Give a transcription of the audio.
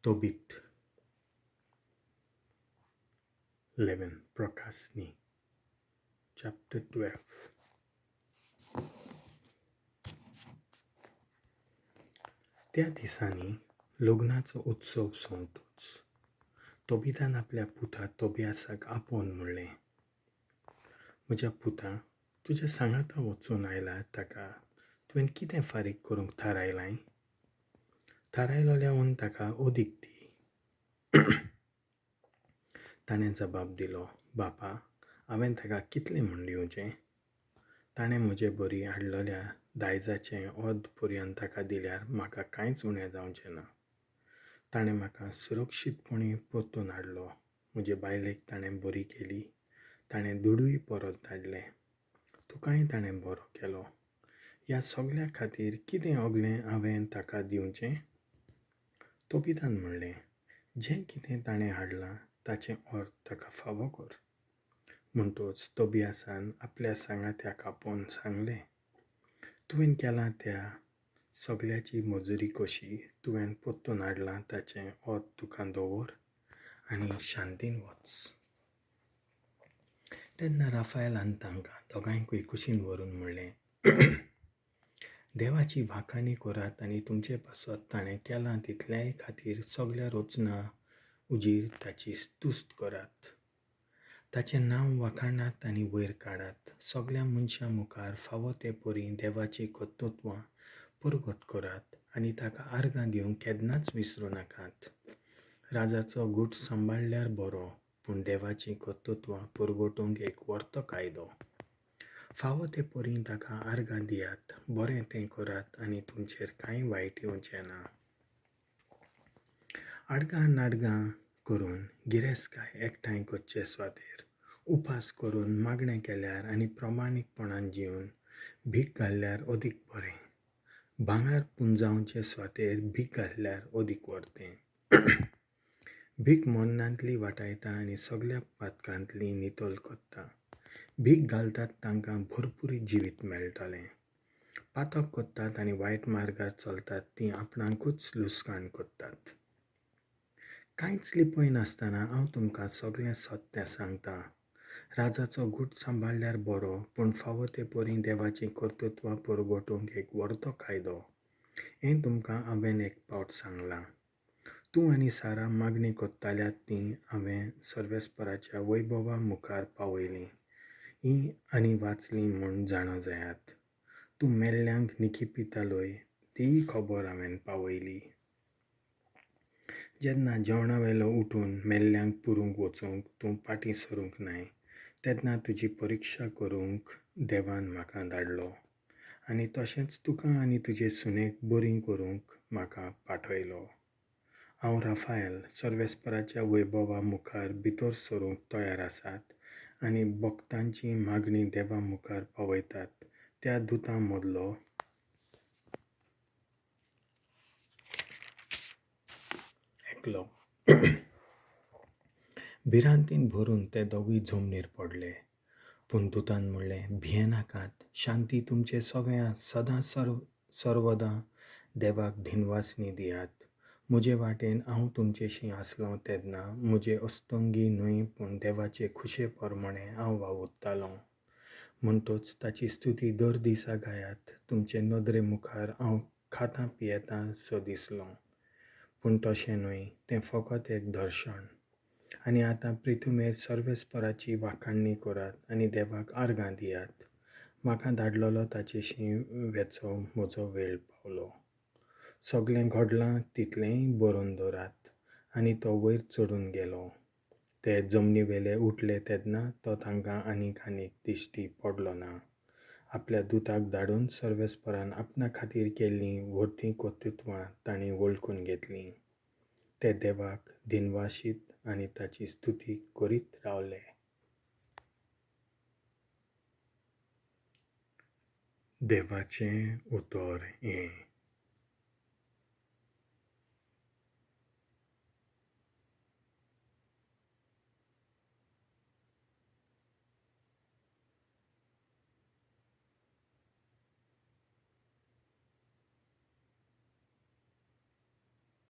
तोबीत 11 प्रकाशनी chapter 12. त्या दिसांनी लग्नाचो उत्सव सोंपतच तोबितान आपल्या पुता तोबियासाक आपोवन म्हणलें, म्हज्या पुता, तुज्या सांगाता वचून आयला ताका तुवें कितें फारीक करूंक थारायलां? थारायलोल्याहून ताका अदीक दी. ताणें जबाब दिलो, बापा, हांवें ताका कितलें म्हूण दिवचें? ताणें म्हजे बरी हाडलेल्या दायजाचें अर्द पर्यंत ताका दिल्यार म्हाका कांयच उणें जावचें ना. ताणें म्हाका सुरक्षीतपणी परतून हाडलो. म्हजे बायलेक ताणें बरी केली. ताणें दुडूय परत धाडले. तुकाय ताणें बरो केलो. ह्या सगल्या खातीर कितें अगलें हांवें ताका दिवचें? तोबितान म्हणलें, जें कितें ताणें हाडलां ताचें अर्द ताका फावो कर. म्हणटच तोबियासान आपल्या सांगात्याक आपोवन सांगलें, तुवें केलां त्या सगल्याची मजुरी कशी तुवें परतून हाडलां ताचें अर्द तुका दवर आनी शांतीन वच. तेन्ना राफायलान तांकां दोगांयकूय कुशीन व्हरून म्हणलें, देवाची वाखाणी करात आनी तुमचे पासत ताणें केलां तितल्याय खातीर सगल्या रचना उजीर ताची तुस्त करात. ताचें नांव वाखाणात आनी वयर काडात. सगल्या मनशां मुखार फावो ते परी देवाचीं कर्तृत्वां परगट करात आनी ताका आर्गां दिवंक केन्नाच विसरूं नाकात. राजाचो गूट सांबाळ्ळ्यार बरो, पूण देवाचीं कर्तृत्वां परगटूंक एक व्हर्तो कायदो. फावो ते परी ताका आर्गां दियात, बरें तें करात आनी तुमचेर कांय वायट येवचें ना. आडगां नाडगां करून गिरेस्तकाय एकठांय करचे सुवातेर उपास करून मागणें केल्यार आनी प्रमाणीकपणान जिवन भीक घाल्ल्यार अदीक बरें. भांगर पुंजावचे सुवातेर भीक घाल्ल्यार अदीक वर्तें. भीक मरणांतली वाटायता आनी सगल्या पातकांतली नितळ करता. भीक घालतात तांकां भरपूर जिवीत मेळटलें. पातक करतात आनी वायट मार्गार चलतात तीं आपणाकूच लुसकाण करतात. कांयच लिपयनासतना हांव तुमकां सगळें सत्य सांगतां. राजाचो गूट सांबाळ्ळ्यार बरो, पूण फावो ते परी देवाचीं कर्तृत्वां परगटूंक एक व्हर्तो कायदो. हें तुमकां हांवें एक पावट सांगलां. तूं आनी सारा मागणी करताल्यात ती हांवें सर्वेस्पराच्या वैभवा मुखार पावयलीं हीं आनी वाचलीं म्हूण जाणा जायात. तूं मेल्ल्यांक निखिपितालोय तीय खबर हांवें पावयली. जेन्ना जेवणावेलो उठून मेल्ल्यांक पुरूंक वचूंक तूं फाटीं सरूंक नाय तेन्ना तुजी परिक्षा करूंक देवान म्हाका धाडलो आनी तशेंच तुका आनी तुजे सुनेक बरी करूंक म्हाका पाठयलो. हांव राफायल सर्वेस्पराच्या वैभवा मुखार भितर सरूंक तयार आसात आनी भक्तांची मागणी देवा मुखार पावयतात त्या दुतां मदलो एकलो. भिरांतीन भरून ते दोगूय जमनीर पडले. पूण दुतान म्हणलें, भियेनाकात, शांती तुमचे सगळ्या सदां सर्वदां देवाक धिनवासनी दियात. म्हजे वाटेन हांव तुमचेशी आसलों तेन्ना म्हजे अस्तंगी न्हय पूण देवाचे खुशे प्रमाणें हांव वावुरतालों. म्हणटच ताची स्तुती दर दिसा गायात. तुमचे नदरे मुखार हांव खातां पियेतां सो दिसलों, पूण तशें न्हय, तें फकत एक दर्शन. आनी आतां प्रिथुमेर सर्वेस्पराची वाखाणणी करात आनी देवाक आर्गां दियात. म्हाका धाडलेलो ताचेशी वेचो म्हजो वेळ पावलो. सगळें घडलां तितलेंय बरोवन दवरात. आनी तो वयर चडून गेलो. ते जमनीवेले उठले तेन्ना तो तांकां आनीक आनीक दिश्टी पडलो ना. आपल्या दुताक धाडून सर्वेस्परान आपणा खातीर केल्लीं व्हर्तीं कर्तृत्वां तांणी वळखून घेतलीं. ते देवाक दिनवाशीत आनी ताची स्तुती करीत रावले. देवाचें उतर हें.